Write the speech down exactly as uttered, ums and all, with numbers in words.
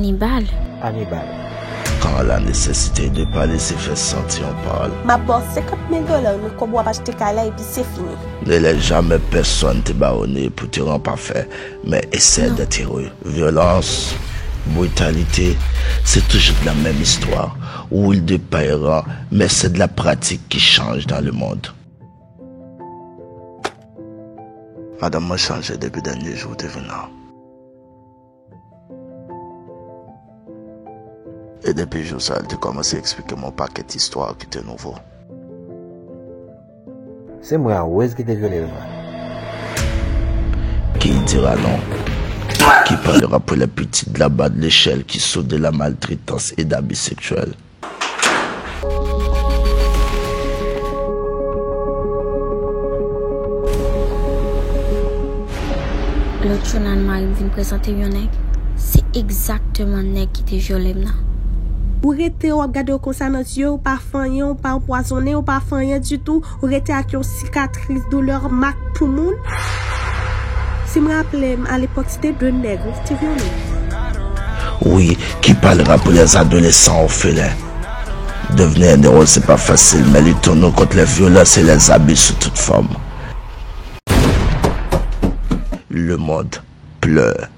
Anibal. Anibal. Quand la nécessité de parler se fè santi, on parle. M ap ba w senkant mil dola, Nico, w ap achte kay la epi se fini. Ne laisse jamais personne te baronner pour te rendre parfait, mais essaie d'être heureux. Violence, brutalité, c'est toujours la même histoire. Rôle de parent, mais c'est de la pratique qui change dans le monde. Madanm mwen chanje depi dènye jou w te vin la. E depi jou sa, li te kòmanse eksplike m yon pakèt istwa ki te nouvo. Se mwen a Rose ki te vyole l vre. Qui dira non? Qui parlera pour les petits de la bas de l'échelle qui souffrent de la maltraitance et d'abus sexuels? Lòt jou nan mari m vin prezante m yon nèg. Se egzakteman nèg ki te vyole m nan. Ou rete w ap gade w konsa nan zye, ou pa fè anyen, ou pa anpwazonnen, ou pa fè anyen ditou, ou rete ak yon sikatris doulè mak pou moun. Si m raple m, alepòk, se te de nèg wi ki te vyole m. Oui, qui parlera pour les adolescents orphelins? Devenir un héros, c'est pas facile, mais luttons-nous contre les violences et les abus sous toute forme. Le monde pleure.